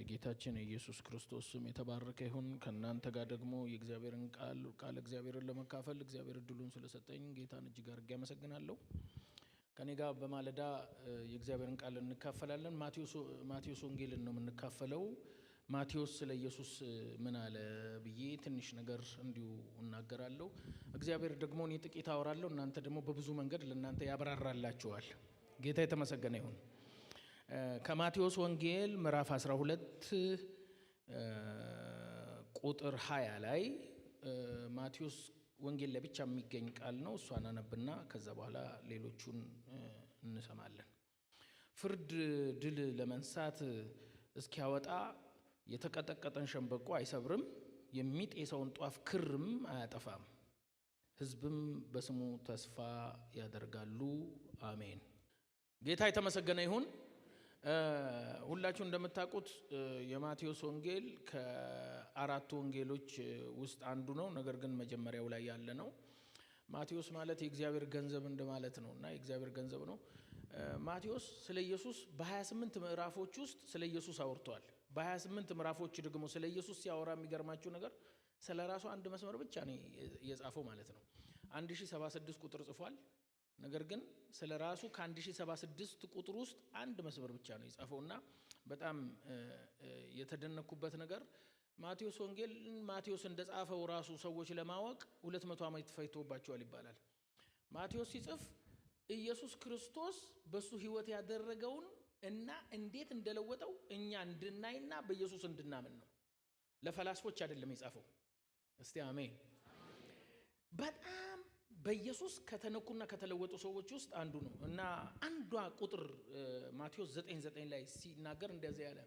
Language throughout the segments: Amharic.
የጌታችን የኢየሱስ ክርስቶስ ስም የተባረከ ይሁን። ከእናንተ ጋር ደግሞ የእግዚአብሔርን ቃል እግዚአብሔርን ለመካፈል እግዚአብሔር እድሉን ስለሰጠኝ ጌታን እጅግ አድርጌ አመሰግናለሁ። ከኔ ጋር በማለዳ የእግዚአብሔርን ቃል እንካፈላለን። ማቴዎስ ወንጌልን ነው የምንካፈለው። ማቴዎስ ስለ ኢየሱስ ምን አለ ብዬ ትንሽ ነገር እንዲሁ እናገራለሁ። እግዚአብሔር ደግሞ እኔ ጥቂት አወራለሁ፣ እናንተ ደግሞ በብዙ መንገድ ለእናንተ ያብራራላችኋል። ጌታ የተመሰገነ ይሁን። ከማቴዎስ ወንጌል ምዕራፍ 12 ቁጥር 20 ላይ ማቴዎስ ወንጌል ለብቻ የሚገኝ ቃል ነው። እሷን አነብና ከዛ በኋላ ሌሎቹን እንሰማለን። ፍርድ ድል ለመንሳት እስኪያወጣ የተቀጠቀጠን ሸምበቆ አይሰብርም፣ የሚጤሰውን ጧፍ ክርም አያጠፋም። ሕዝብም በስሙ ተስፋ ያደርጋሉ። አሜን። ጌታ የተመሰገነ ይሁን። ሁላችሁ እንደምታውቁት የማቴዎስ ወንጌል ከአራቱ ወንጌሎች ውስጥ አንዱ ነው። ነገር ግን መጀመሪያው ላይ ያለ ነው። ማቴዎስ ማለት የእግዚአብሔር ገንዘብ እንደማለት ነው እና የእግዚአብሔር ገንዘብ ነው። ማቴዎስ ስለ ኢየሱስ በ28 ምዕራፎች ውስጥ ስለ ኢየሱስ አውርቷል። በ28 ምዕራፎች ደግሞ ስለ ኢየሱስ ሲያወራ የሚገርማችሁ ነገር ስለ ራሱ አንድ መስመር ብቻ ነው የጻፈው ማለት ነው። 1076 ቁጥር ጽፏል። ነገር ግን ስለ ራሱ ከ1076 ቁጥር ውስጥ አንድ መስመር ብቻ ነው የጻፈውና በጣም የተደነኩበት ነገር ማቴዎስ ወንጌል ማቴዎስ እንደጻፈው ራሱ ሰዎች ለማወቅ 200 ዓመት ፈጅቶባቸዋል ይባላል። ማቴዎስ ሲጽፍ ኢየሱስ ክርስቶስ በሱ ሕይወት ያደረገውን እና እንዴት እንደለወጠው እኛ እንድናይና በኢየሱስ እንድናምን ነው። ለፈላስፎች አይደለም የጻፈው። እስቲ አሜን። በጣም በኢየሱስ ከተነኩና ከተለወጡ ሰዎች ውስጥ አንዱ ነው እና አንዷ ቁጥር ማቴዎስ 9:9 ላይ ሲናገር እንደዚህ ያለ፣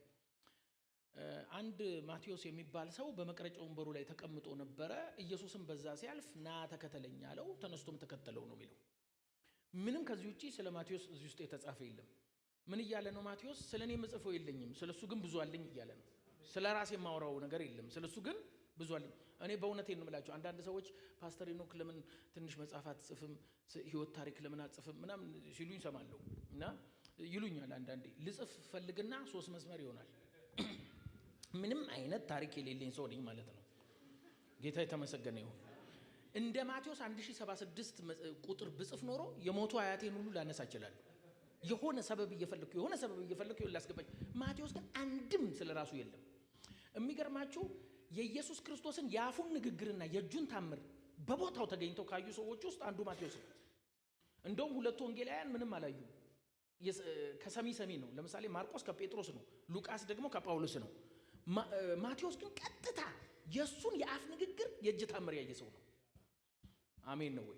አንድ ማቴዎስ የሚባል ሰው በመቅረጫ ወንበሩ ላይ ተቀምጦ ነበረ። ኢየሱስም በዛ ሲያልፍ ና ተከተለኝ አለው። ተነስቶም ተከተለው ነው የሚለው። ምንም ከዚህ ውጪ ስለ ማቴዎስ እዚህ ውስጥ የተጻፈ የለም። ምን እያለ ነው ማቴዎስ? ስለ እኔ የምጽፈው የለኝም፣ ስለ እሱ ግን ብዙ አለኝ እያለ ነው። ስለ ራሴ የማወራው ነገር የለም፣ ስለ እሱ ግን ብዙ አለኝ። እኔ በእውነቴ ነው የምላቸው። አንዳንድ ሰዎች ፓስተር ሄኖክ ለምን ትንሽ መጽሐፍ አትጽፍም፣ ህይወት ታሪክ ለምን አትጽፍም ምናምን ሲሉኝ እሰማለሁ። እና ይሉኛል አንዳንዴ ልጽፍ ፈልግና 3 መስመር ይሆናል። ምንም አይነት ታሪክ የሌለኝ ሰው ነኝ ማለት ነው። ጌታ የተመሰገነ ይሁን። እንደ ማቴዎስ 1076 ቁጥር ብጽፍ ኖሮ የሞቱ አያቴን ሁሉ ላነሳ እችላለሁ። የሆነ ሰበብ እየፈለኩ የሆነ ሰበብ እየፈለኩ ላስገባኝ። ማቴዎስ ግን አንድም ስለ ራሱ የለም። የሚገርማችሁ የኢየሱስ ክርስቶስን የአፉን ንግግርና የእጁን ታምር በቦታው ተገኝተው ካዩ ሰዎች ውስጥ አንዱ ማቴዎስ ነው። እንደውም ሁለቱ ወንጌላውያን ምንም አላዩ። ከሰሚ ሰሚ ነው። ለምሳሌ ማርቆስ ከጴጥሮስ ነው፣ ሉቃስ ደግሞ ከጳውሎስ ነው። ማቴዎስ ግን ቀጥታ የሱን የአፍ ንግግር የእጅ ታምር ያየ ሰው ነው። አሜን ነው ወይ?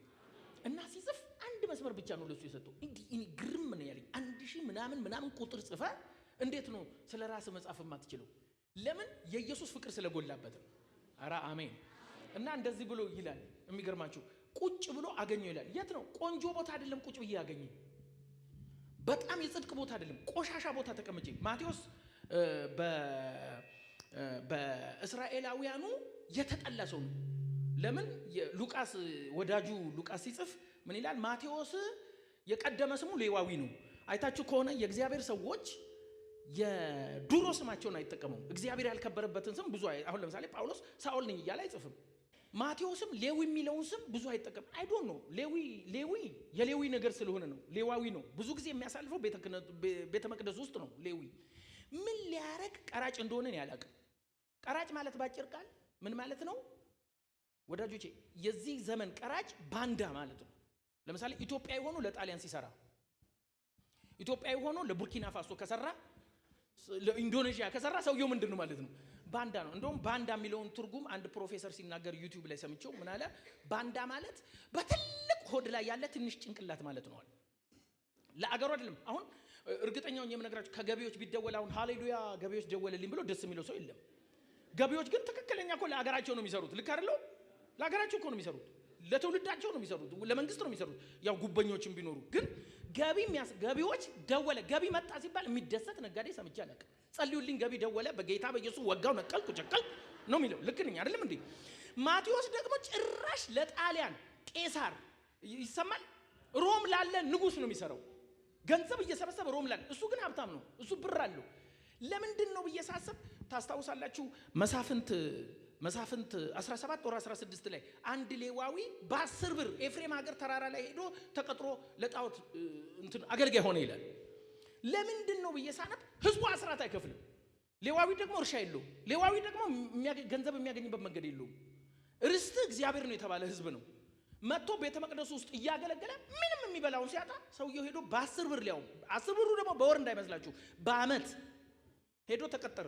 እና ሲጽፍ አንድ መስመር ብቻ ነው ለሱ የሰጠው። እንዲህ እኔ ግርም ነው ያለኝ። 1000 ምናምን ምናምን ቁጥር ጽፈ እንዴት ነው ስለ ራስህ መጻፍ የማትችለው? ለምን? የኢየሱስ ፍቅር ስለጎላበት ነው። ኧረ አሜን። እና እንደዚህ ብሎ ይላል። የሚገርማችሁ ቁጭ ብሎ አገኘው ይላል። የት ነው? ቆንጆ ቦታ አይደለም ቁጭ ብዬ አገኘኝ። በጣም የጽድቅ ቦታ አይደለም፣ ቆሻሻ ቦታ ተቀምጬ። ማቴዎስ በእስራኤላውያኑ የተጠላ ሰው ነው። ለምን? ሉቃስ ወዳጁ ሉቃስ ሲጽፍ ምን ይላል? ማቴዎስ የቀደመ ስሙ ሌዋዊ ነው። አይታችሁ ከሆነ የእግዚአብሔር ሰዎች የድሮ ስማቸውን አይጠቀሙም። እግዚአብሔር ያልከበረበትን ስም ብዙ አሁን ለምሳሌ ጳውሎስ ሳኦል ነኝ እያለ አይጽፍም። ማቴዎስም ሌዊ የሚለውን ስም ብዙ አይጠቀም። I don't know ሌዊ የሌዊ ነገር ስለሆነ ነው። ሌዋዊ ነው። ብዙ ጊዜ የሚያሳልፈው ቤተ መቅደስ ውስጥ ነው። ሌዊ ምን ሊያረግ ቀራጭ እንደሆነ እኔ አላውቅም። ቀራጭ ማለት ባጭር ቃል ምን ማለት ነው? ወዳጆቼ የዚህ ዘመን ቀራጭ ባንዳ ማለት ነው። ለምሳሌ ኢትዮጵያዊ ሆኖ ለጣሊያን ሲሰራ፣ ኢትዮጵያዊ ሆኖ ለቡርኪና ፋሶ ከሰራ፣ ለኢንዶኔዥያ ከሰራ ሰውየው ምንድነው ማለት ነው? ባንዳ ነው። እንደውም ባንዳ የሚለውን ትርጉም አንድ ፕሮፌሰር ሲናገር ዩቲዩብ ላይ ሰምቼው ምን አለ? ባንዳ ማለት በትልቅ ሆድ ላይ ያለ ትንሽ ጭንቅላት ማለት ነው አለ። ለአገሩ አይደለም። አሁን እርግጠኛውን የምነግራችሁ ከገቢዎች ቢደወል አሁን ሃሌሉያ ገቢዎች ደወለልኝ ብሎ ደስ የሚለው ሰው የለም። ገቢዎች ግን ትክክለኛ እኮ ለአገራቸው ነው የሚሰሩት። ልክ አይደለው? ለአገራቸው እኮ ነው የሚሰሩት። ለትውልዳቸው ነው የሚሰሩት። ለመንግስት ነው የሚሰሩት። ያው ጉበኞችም ቢኖሩ ግን ገቢዎች ደወለ ገቢ መጣ ሲባል የሚደሰት ነጋዴ ሰምቼ አላውቅም። ጸልዩልኝ ገቢ ደወለ በጌታ በኢየሱስ ወጋው ነቀልኩ ጨቀልኩ ነው የሚለው። ልክ ነኝ አይደለም እንዴ? ማቴዎስ ደግሞ ጭራሽ ለጣሊያን ቄሳር ይሰማል ሮም ላለ ንጉስ ነው የሚሰራው። ገንዘብ እየሰበሰበ ሮም ላለ፣ እሱ ግን ሀብታም ነው፣ እሱ ብር አለው። ለምንድን ነው ብዬ ሳስብ ታስታውሳላችሁ፣ መሳፍንት 17 ወር 16 ላይ አንድ ሌዋዊ በ10 ብር ኤፍሬም ሀገር ተራራ ላይ ሄዶ ተቀጥሮ ለጣዖት እንትን አገልጋይ ሆነ ይላል። ለምንድን ነው ብዬ ሳነብ ህዝቡ አስራት አይከፍልም። ሌዋዊ ደግሞ እርሻ የለውም። ሌዋዊ ደግሞ ገንዘብ የሚያገኝበት መንገድ የለውም። ርስት እግዚአብሔር ነው የተባለ ህዝብ ነው። መጥቶ ቤተ መቅደሱ ውስጥ እያገለገለ ምንም የሚበላውን ሲያጣ ሰውየው ሄዶ በ10 ብር፣ ሊያውም 10 ብሩ ደግሞ በወር እንዳይመስላችሁ፣ በአመት ሄዶ ተቀጠረ።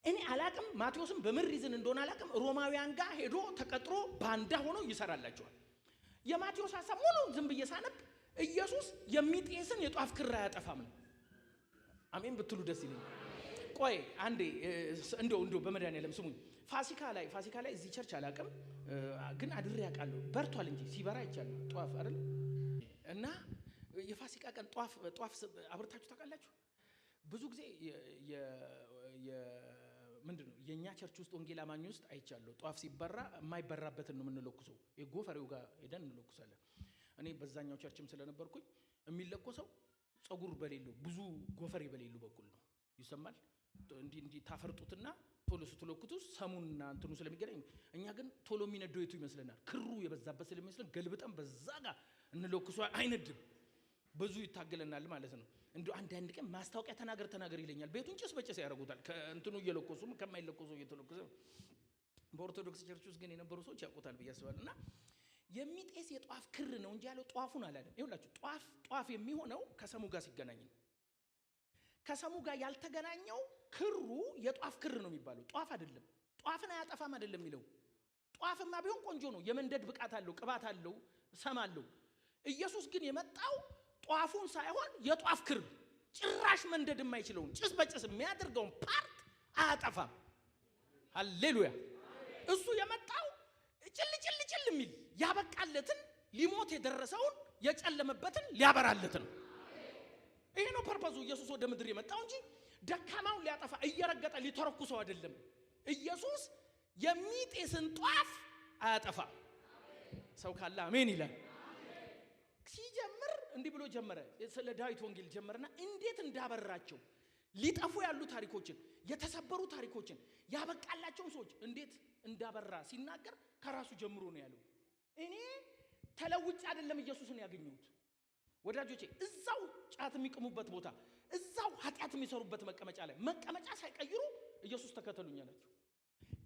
እኔ አላቅም፣ ማቴዎስም በምን reason እንደሆነ አላቅም። ሮማውያን ጋር ሄዶ ተቀጥሮ ባንዳ ሆኖ ይሰራላቸዋል። የማቴዎስ ሀሳብ ሙሉን ዝም ብዬ ሳነብ ኢየሱስ የሚጤስን የጧፍ ክር አያጠፋም ነው። አሜን ብትሉ ደስ ይለኛል። ቆይ አንዴ፣ እንደው በመድኃኒዓለም ስሙኝ። ፋሲካ ላይ እዚህ church አላቅም፣ ግን አድሬ ያውቃለሁ። በርቷል እንጂ ሲበራ አይቻለሁ። ጧፍ አይደል? እና የፋሲካ ቀን ጧፍ አብርታችሁ ታውቃላችሁ? ብዙ ጊዜ ምንድን ነው የእኛ church ውስጥ ወንጌል አማኝ ውስጥ አይቻለሁ። ጧፍ ሲበራ የማይበራበትን ነው የምንለኩሰው። የጎፈሬው ጋር ሄደን እንለኩሳለን። እኔ በዛኛው church ም ስለነበርኩኝ የሚለኮሰው ጸጉር በሌለው፣ ብዙ ጎፈሬ በሌለው በኩል ነው። ይሰማል። እንዲህ እንዲህ ታፈርጡትና ቶሎ ስትለኩቱ ሰሙና እንትኑ ስለሚገናኝ፣ እኛ ግን ቶሎ የሚነደው የቱ ይመስለናል? ክሩ የበዛበት ስለሚመስለን ገልብጠን በዛ ጋር እንለኩሱ፣ አይነድም። ብዙ ይታገለናል ማለት ነው። እንዲ አንዳንድ ቀን ማስታወቂያ ተናገር ተናገር ይለኛል። ቤቱን ጭስ በጭስ ያደርጉታል። ከእንትኑ እየለኮሱም ከማይለኮሱ እየተለኮሰ። በኦርቶዶክስ church ውስጥ ግን የነበሩ ሰዎች ያውቁታል ብዬ አስባለሁ። እና የሚጤስ የጧፍ ክር ነው እንጂ ያለው ጧፉን አላለም። ይኸውላችሁ፣ ጧፍ ጧፍ የሚሆነው ከሰሙ ጋር ሲገናኝ ነው። ከሰሙ ጋር ያልተገናኘው ክሩ የጧፍ ክር ነው የሚባለው፣ ጧፍ አይደለም። ጧፍን አያጠፋም አይደለም የሚለው። ጧፍማ ቢሆን ቆንጆ ነው። የመንደድ ብቃት አለው፣ ቅባት አለው፣ ሰም አለው። ኢየሱስ ግን የመጣው ጧፉን ሳይሆን የጧፍ ክር ጭራሽ መንደድ የማይችለውን፣ ጭስ በጭስ የሚያደርገውን part አያጠፋም። ሃሌሉያ! እሱ የመጣው ጭል ጭል ጭል የሚል ያበቃለትን፣ ሊሞት የደረሰውን፣ የጨለመበትን ሊያበራለት ነው። ይሄ ነው purpose ኡ። ኢየሱስ ወደ ምድር የመጣው እንጂ ደካማውን ሊያጠፋ፣ እየረገጠ ሊተረኩሰው አይደለም። ኢየሱስ የሚጤስን ጧፍ አያጠፋም። ሰው ካለ አሜን ይላል። ሲጀምር እንዲህ ብሎ ጀመረ። ስለ ዳዊት ወንጌል ጀመረና እንዴት እንዳበራቸው፣ ሊጠፉ ያሉ ታሪኮችን፣ የተሰበሩ ታሪኮችን፣ ያበቃላቸውን ሰዎች እንዴት እንዳበራ ሲናገር ከራሱ ጀምሮ ነው ያለው። እኔ ተለውጬ አይደለም ኢየሱስን ያገኘሁት። ወዳጆቼ፣ እዛው ጫት የሚቅሙበት ቦታ፣ እዛው ኃጢአት የሚሰሩበት መቀመጫ ላይ መቀመጫ ሳይቀይሩ ኢየሱስ ተከተሉኝ አላቸው።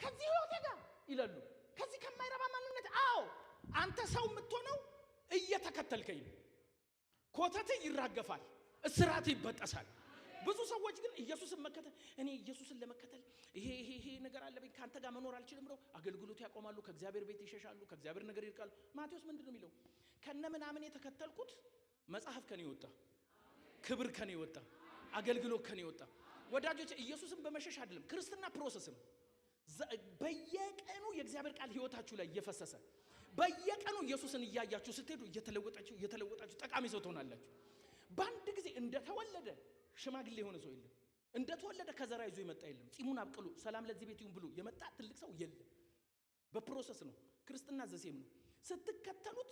ከዚህ ህይወቴ ጋር ይላሉ። ከዚህ ከማይረባ ማንነት። አዎ፣ አንተ ሰው የምትሆነው እየተከተልከኝ ነው። ኮተትህ ይራገፋል፣ እስራት ይበጠሳል። ብዙ ሰዎች ግን ኢየሱስን መከተል፣ እኔ ኢየሱስን ለመከተል ይሄ ይሄ ይሄ ነገር አለብኝ፣ ከአንተ ጋር መኖር አልችልም ብለው አገልግሎት ያቆማሉ፣ ከእግዚአብሔር ቤት ይሸሻሉ፣ ከእግዚአብሔር ነገር ይርቃሉ። ማቴዎስ ምንድን ነው የሚለው? ከነ ምናምን የተከተልኩት መጽሐፍ ከኔ ወጣ፣ ክብር ከኔ ወጣ፣ አገልግሎት ከኔ ወጣ። ወዳጆች፣ ኢየሱስን በመሸሽ አይደለም፣ ክርስትና process ነው። በየቀኑ የእግዚአብሔር ቃል ህይወታችሁ ላይ እየፈሰሰ፣ በየቀኑ ኢየሱስን እያያችሁ ስትሄዱ እየተለወጣችሁ እየተለወጣችሁ ጠቃሚ ሰው ትሆናላችሁ። በአንድ ጊዜ እንደተወለደ ሽማግሌ የሆነ ሰው የለም። እንደተወለደ ከዘራ ይዞ የመጣ የለም። ጺሙን አብቅሎ ሰላም ለዚህ ቤት ይሁን ብሎ የመጣ ትልቅ ሰው የለም። በ process ነው። ክርስትና the same ነው። ስትከተሉት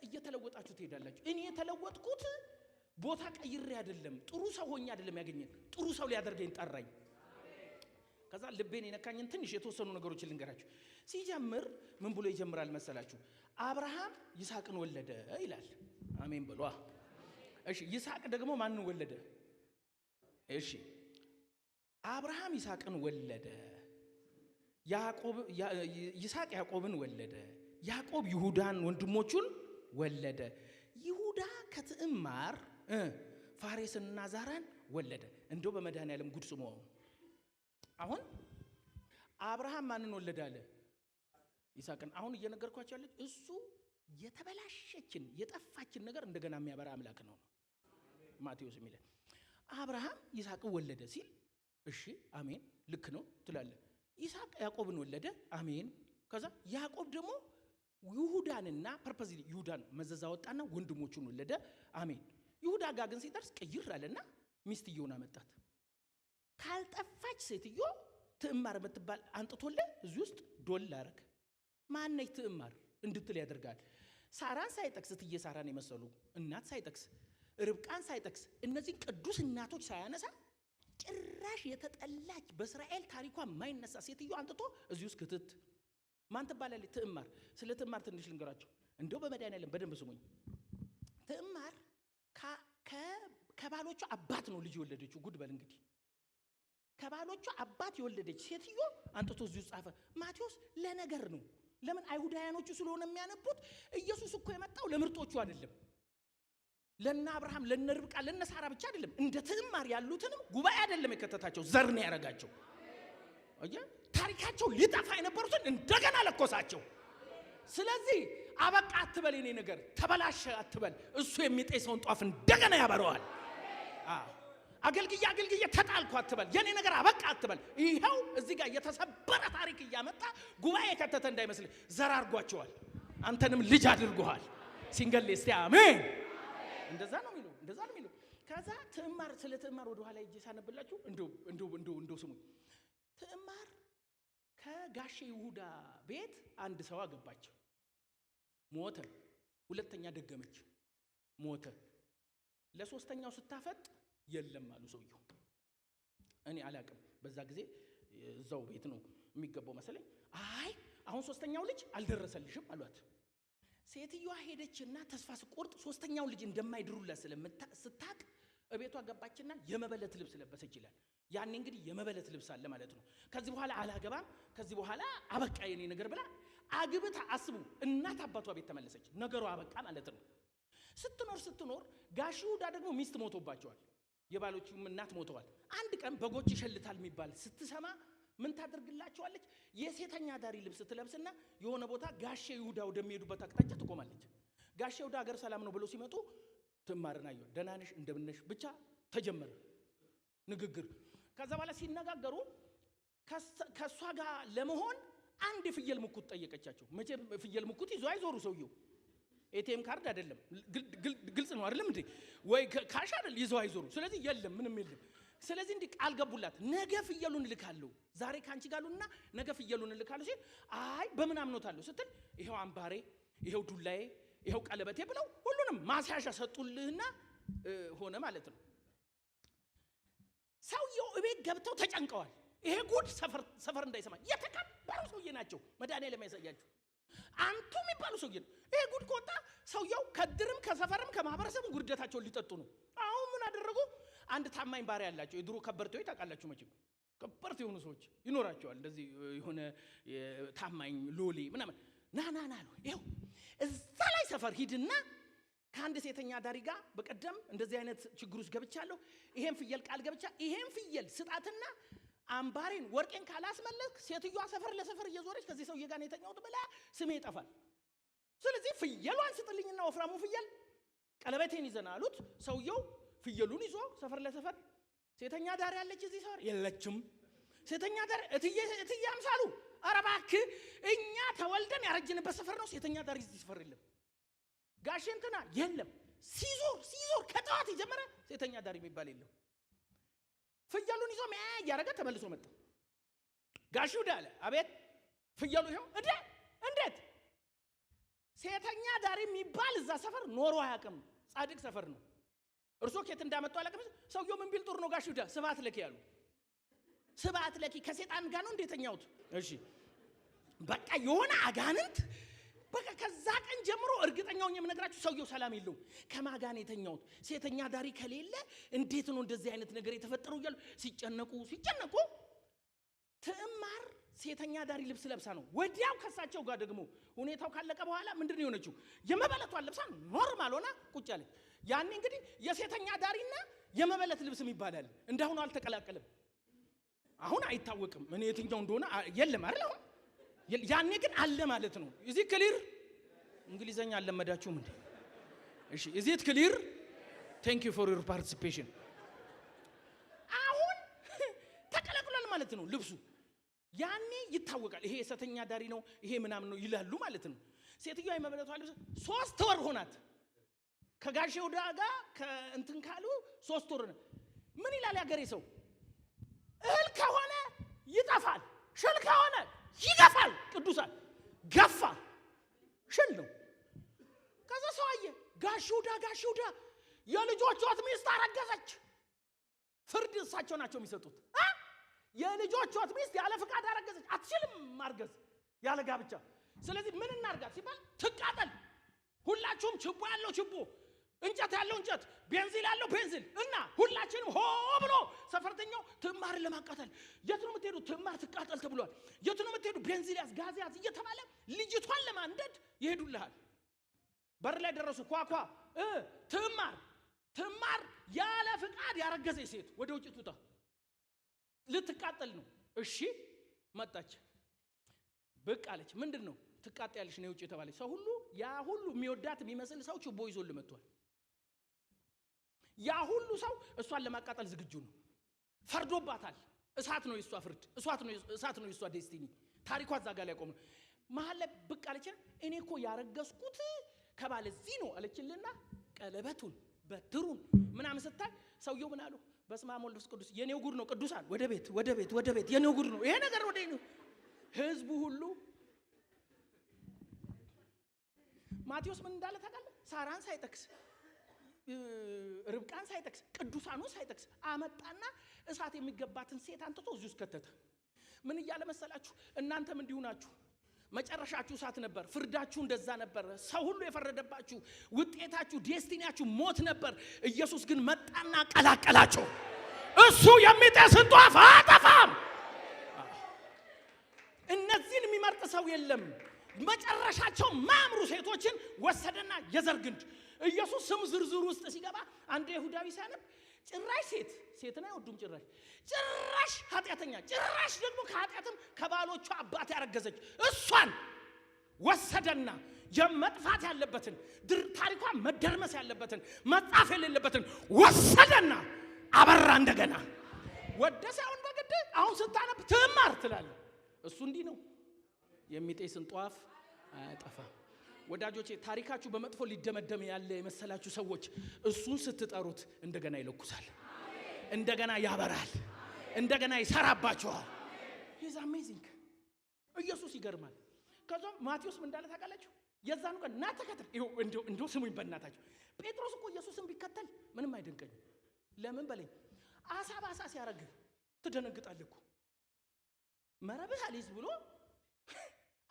እየተለወጣችሁ ትሄዳላችሁ። እኔ የተለወጥኩት ቦታ ቀይሬ አይደለም፣ ጥሩ ሰው ሆኜ አይደለም፣ ያገኘኝ ጥሩ ሰው ሊያደርገኝ ጠራኝ። ከዛ ልቤን የነካኝን ትንሽ የተወሰኑ ነገሮችን ልንገራችሁ። ሲጀምር ምን ብሎ ይጀምራል መሰላችሁ? አብርሃም ይስሐቅን ወለደ ይላል። አሜን በሏ። እሺ፣ ይስሐቅ ደግሞ ማንን ወለደ? እሺ፣ አብርሃም ይስሐቅን ወለደ። ያዕቆብ፣ ይስሐቅ ያዕቆብን ወለደ። ያዕቆብ ይሁዳን ወንድሞቹን ወለደ። ይሁዳ ከትዕማር ፋሬስንና ዛራን ወለደ። እንደው በመድኃኒዓለም ጉድ ስሙ። አሁን አብርሃም ማንን ወለደ አለ? ይስሐቅን። አሁን እየነገርኳቸው ያለች እሱ የተበላሸችን የጠፋችን ነገር እንደገና የሚያበራ አምላክ ነው ማቴዎስ የሚለን። አብርሃም ይስሐቅን ወለደ ሲል እሺ አሜን ልክ ነው ትላለህ። ይስሐቅ ያዕቆብን ወለደ፣ አሜን። ከዛ ያዕቆብ ደግሞ ይሁዳንና purpose ይሁዳን መዘዝ አወጣና ወንድሞቹን ወለደ፣ አሜን። ይሁዳ ጋር ግን ሲደርስ ቅይር አለና ሚስትየውን አመጣት። ካልጠፋች ሴትዮ ትዕማር የምትባል አንጥቶልህ እዚህ ውስጥ ዶል አረግ። ማነች ትዕማር እንድትል ያደርጋል። ሳራን ሳይጠቅስ፣ እትዬ ሳራን የመሰሉ እናት ሳይጠቅስ፣ ርብቃን ሳይጠቅስ፣ እነዚህን ቅዱስ እናቶች ሳያነሳ በጭራሽ የተጠላች በእስራኤል ታሪኳ የማይነሳ ሴትዮ አንጥቶ እዚህ ውስጥ ክትት። ማን ትባላለች? ትዕማር። ስለ ትዕማር ትንሽ ልንገራቸው። እንደው በመድኃኒዓለም በደንብ ስሙኝ። ትዕማር ከባሎቿ አባት ነው ልጅ የወለደችው። ጉድ በል እንግዲህ። ከባሎቿ አባት የወለደች ሴትዮ አንጥቶ እዚሁ ጻፈ። ማቴዎስ ለነገር ነው። ለምን? አይሁዳውያኖቹ ስለሆነ የሚያነቡት። ኢየሱስ እኮ የመጣው ለምርጦቹ አይደለም። ለነ አብርሃም፣ ለነ ርብቃ፣ ለነ ሳራ ብቻ አይደለም። እንደ ትዕማር ያሉትንም ጉባኤ አይደለም የከተታቸው፣ ዘር ነው ያረጋቸው። አየህ፣ ታሪካቸው ሊጠፋ የነበሩትን እንደገና ለኮሳቸው። ስለዚህ አበቃ አትበል፣ የኔ ነገር ተበላሸ አትበል። እሱ የሚጤሰውን ጧፍ እንደገና ያበረዋል። አዎ፣ አገልግዬ አገልግዬ ተጣልኩ አትበል። የኔ ነገር አበቃ አትበል። ይኸው እዚህ ጋር የተሰበረ ታሪክ እያመጣ ጉባኤ የከተተ እንዳይመስልህ፣ ዘር አድርጓቸዋል። አንተንም ልጅ አድርጎሃል። ሲንገል እስቲ አሜን። እንደዛ ነው የሚለው፣ እንደዛ ነው የሚለው። ከዛ ትዕማር፣ ስለ ትዕማር ወደ ኋላ ሄጄ ሳነብላችሁ እንደው እንደው እንደው እንደው ስሙኝ። ትዕማር ከጋሼ ይሁዳ ቤት አንድ ሰው አገባች። ሞተ። ሁለተኛ ደገመች፣ ሞተ። ለሶስተኛው ስታፈጥ የለም አሉ ሰውየው። እኔ አላቅም። በዛ ጊዜ እዛው ቤት ነው የሚገባው መሰለኝ። አይ አሁን ሶስተኛው ልጅ አልደረሰልሽም አሏት። ሴትዮዋ ሄደችና ተስፋ ስቆርጥ ሶስተኛው ልጅ እንደማይድሩላት ስታቅ እቤቷ ገባችና የመበለት ልብስ ለበሰች ይላል። ያኔ እንግዲህ የመበለት ልብስ አለ ማለት ነው። ከዚህ በኋላ አላገባም፣ ከዚህ በኋላ አበቃ የኔ ነገር ብላ አግብታ፣ አስቡ፣ እናት አባቷ ቤት ተመለሰች። ነገሩ አበቃ ማለት ነው። ስትኖር ስትኖር ጋሽ ይሁዳ ደግሞ ሚስት ሞቶባቸዋል። የባሎቹም እናት ሞተዋል። አንድ ቀን በጎች ይሸልታል የሚባል ስትሰማ ምን ታደርግላቸዋለች? የሴተኛ አዳሪ ልብስ ትለብስና የሆነ ቦታ ጋሼ ይሁዳ ወደሚሄዱበት አቅጣጫ ትቆማለች። ጋሼ ይሁዳ ሀገር ሰላም ነው ብሎ ሲመጡ ትዕማርን አየሁ። ደህና ነሽ? እንደምን ነሽ? ብቻ ተጀመረ ንግግር። ከዛ በኋላ ሲነጋገሩ ከእሷ ጋር ለመሆን አንድ የፍየል ሙኩት ጠየቀቻቸው። መቼም ፍየል ሙኩት ይዞ አይዞሩ ሰውየው። ATM card አይደለም፣ ግልጽ ነው አይደለም እንዴ? ወይ cash አይደል ይዘው አይዞሩ። ስለዚህ የለም፣ ምንም የለም። ስለዚህ እንዲህ ቃል ገቡላት። ነገ ፍየሉን እልካለሁ፣ ዛሬ ካንቺ ጋር ልሁንና ነገ ፍየሉን እልካለሁ ሲል፣ አይ በምን አምኖታለሁ ስትል፣ ይሄው አምባሬ፣ ይሄው ዱላዬ፣ ይሄው ቀለበቴ ብለው ሁሉንም ማስያዣ ሰጡልህና ሆነ ማለት ነው። ሰውየው እቤት ገብተው ተጨንቀዋል። ይሄ ጉድ ሰፈር ሰፈር እንዳይሰማ፣ የተከበሩ ሰውዬ ናቸው። መድኃኒዓለም ያሳያችሁ። አንቱ የሚባሉ ሰውዬ ነው። ይሄ ጉድ ከወጣ ሰውየው ከድርም ከሰፈርም ከማህበረሰቡ ውርደታቸውን ሊጠጡ ነው። አሁን ምን አደረጉ? አንድ ታማኝ ባሪያ ያላቸው፣ የድሮ ከበርቴዎች ታውቃላችሁ መቼም ከበርቴ የሆኑ ሰዎች ይኖራቸዋል። እንደዚህ የሆነ ታማኝ ሎሌ ምናምን፣ ና ና ና አሉ። ይኸው እዛ ላይ ሰፈር ሂድና ከአንድ ሴተኛ አዳሪ ጋር በቀደም እንደዚህ አይነት ችግር ውስጥ ገብቻለሁ። ይሄን ፍየል ቃል ገብቻ፣ ይሄን ፍየል ስጣትና አምባሬን ወርቄን ካላስመለስክ ሴትዮዋ ሰፈር ለሰፈር እየዞረች ከዚህ ሰውዬ ጋር ነው የተኛሁት ብላ ስሜ ይጠፋል። ስለዚህ ፍየሏን ስጥልኝና ወፍራሙ ፍየል ቀለበቴን ይዘና አሉት። ሰውየው ፍየሉን ይዞ ሰፈር ለሰፈር፣ ሴተኛ አዳሪ ያለች እዚህ ሰፈር የለችም። ሴተኛ አዳሪ እትዬ እትዬ አምሳሉ፣ ኧረ እባክህ እኛ ተወልደን ያረጅንበት ሰፈር ነው። ሴተኛ አዳሪ እዚህ ሰፈር የለም። ጋሼ እንትና የለም። ሲዞር ሲዞር ከጠዋት የጀመረ ሴተኛ አዳሪ የሚባል የለም። ፍየሉን ይዞ ሚያ እያደረገ ተመልሶ መጣ። ጋሽ ይሁዳ አለ፣ አቤት፣ ፍየሉ ይኸው። እንዴ እንዴት? ሴተኛ አዳሪ የሚባል እዛ ሰፈር ኖሮ አያውቅም። ጻድቅ ሰፈር ነው። እርሶ ከየት እንዳመጡ አላውቅም። ሰውየው ምን ቢል ጥሩ ነው? ጋሽ ይሁዳ ስብሐት ለኪ ያሉ። ስብሐት ለኪ፣ ከሴጣን ጋር ነው እንዴ የተኛሁት? እሺ በቃ የሆነ አጋንንት፣ በቃ ከዛ ቀን ጀምሮ እርግጠኛውን የምነግራችሁ ሰውየው ሰላም የለውም። ከማን ጋር ነው የተኛሁት? ሴተኛ አዳሪ ከሌለ እንዴት ነው እንደዚህ አይነት ነገር የተፈጠረው እያሉ ሲጨነቁ ሲጨነቁ ትዕማር ሴተኛ አዳሪ ልብስ ለብሳ ነው። ወዲያው ከሳቸው ጋር ደግሞ ሁኔታው ካለቀ በኋላ ምንድን ነው የሆነችው? የመበለቷን ለብሳ normal ሆና ቁጭ አለች። ያኔ እንግዲህ የሴተኛ አዳሪና የመበለት ልብስ ይባላል። እንዳሁኑ አልተቀላቀለም። አሁን አይታወቅም። እኔ የትኛው እንደሆነ የለም አይደል? አሁን ያኔ ግን አለ ማለት ነው። Is it clear? እንግሊዘኛ አልለመዳችሁም እንዴ? እሺ፣ is it clear? Thank you for your participation። አሁን ተቀላቅሏል ማለት ነው ልብሱ። ያኔ ይታወቃል። ይሄ የሴተኛ አዳሪ ነው፣ ይሄ ምናምን ነው ይላሉ ማለት ነው። ሴትዮዋ የመበለቷ ልብስ 3 ወር ሆናት። ከጋሼ ይሁዳ ጋር ከእንትን ካሉ 3 ወር ነው። ምን ይላል ያገሬ ሰው? እህል ከሆነ ይጠፋል፣ ሽል ከሆነ ይገፋል። ቅዱሳን ገፋ፣ ሽል ነው። ከዛ ሰው አየ። ጋሽ ይሁዳ፣ ጋሽ ይሁዳ፣ የልጆቿት ሚስት አረገዘች። ፍርድ እሳቸው ናቸው የሚሰጡት። የልጆቿት ሚስት ያለ ፍቃድ አረገዘች፣ አትችልም ማርገዝ ያለ ጋብቻ። ስለዚህ ምን እናርጋት ሲባል ትቃጠል። ሁላችሁም ችቦ ያለው ችቦ፣ እንጨት ያለው እንጨት፣ ቤንዚል ያለው ቤንዚል እና ሁላችንም ሆ ብሎ ሰፈርተኛው ትዕማርን ለማቃጠል የት ነው የምትሄዱ? ትዕማር ትቃጠል ተብሏል። የት ነው የምትሄዱ? ቤንዚል ያዝ፣ ጋዝ ያዝ እየተባለ ልጅቷን ለማንደድ ይሄዱልሃል። በር ላይ ደረሱ። ኳኳ ትዕማር ትዕማር ያለ ፍቃድ ያረገዘች ሴት ወደ ውጭ ትውጣ፣ ልትቃጠል ነው። እሺ መጣች፣ ብቅ አለች። ምንድን ነው ትቃጠያለሽ ነው ውጭ የተባለች። ሰው ሁሉ ያ ሁሉ የሚወዳት የሚመስል ሰው ችቦ ይዞ መጥቷል። ያ ሁሉ ሰው እሷን ለማቃጠል ዝግጁ ነው። ፈርዶባታል። እሳት ነው የሷ ፍርድ፣ እሳት ነው የሷ destiny። ታሪኳ እዛ ጋር ላይ ቆመ። መሀል ላይ ብቅ አለች። እኔ እኮ ያረገዝኩት ከባለዚህ ነው አለችልና ቀለበቱን በትሩን ምናምን ስታይ ሰውየው ምን አሉ? በስመ አብ ወወልድ ወመንፈስ ቅዱስ የኔው ጉድ ነው። ቅዱሳን ወደ ቤት ወደ ቤት ወደ ቤት የኔው ጉድ ነው ይሄ ነገር ወደ ነው። ህዝቡ ሁሉ ማቴዎስ ምን እንዳለ ታውቃለህ? ሳራን ሳይጠቅስ ርብቃን ሳይጠቅስ ቅዱሳኑን ሳይጠቅስ አመጣና እሳት የሚገባትን ሴት አንጥቶ እዚህ ውስጥ ከተተ። ምን እያለ መሰላችሁ? እናንተም እንዲሁ ናችሁ። መጨረሻችሁ እሳት ነበር። ፍርዳችሁ እንደዛ ነበር። ሰው ሁሉ የፈረደባችሁ ውጤታችሁ፣ destiny ያችሁ ሞት ነበር። ኢየሱስ ግን መጣና ቀላቀላቸው። እሱ የሚጤስን ጧፍ አያጠፋም። እነዚህን የሚመርጥ ሰው የለም። መጨረሻቸው ማያምሩ ሴቶችን ወሰደና የዘር ግንድ ኢየሱስ ስም ዝርዝር ውስጥ ሲገባ አንድ ይሁዳዊ ሲያነብ ጭራሽ ሴት ሴትን አይወዱም፣ ጭራሽ ጭራሽ ኃጢአተኛ፣ ጭራሽ ደግሞ ከኃጢአትም ከባሎቿ አባት ያረገዘች እሷን ወሰደና የመጥፋት ያለበትን ታሪኳ መደርመስ ያለበትን መጻፍ የሌለበትን ወሰደና አበራ። እንደገና ወደ ሳይሆን በግድ አሁን ስታነብ ትማር ትላለህ። እሱ እንዲህ ነው፣ የሚጤስን ጧፍ አያጠፋም። ወዳጆቼ ታሪካችሁ በመጥፎ ሊደመደም ያለ የመሰላችሁ ሰዎች እሱን ስትጠሩት እንደገና ይለኩሳል፣ እንደገና ያበራል፣ እንደገና ይሰራባችኋል። He's amazing። ኢየሱስ ይገርማል። ከዛም ማቴዎስ ምን እንዳለ ታውቃላችሁ? የዛኑ ቀን ና ተከተል። ይኸው እንደው ስሙኝ በእናታችሁ። ጴጥሮስ እኮ ኢየሱስን ቢከተል ምንም አይደንቀኝም። ለምን በለኝ፣ አሳ ባሳ ሲያረግ ትደነግጣለህ እኮ። መረብህ አልይዝ ብሎ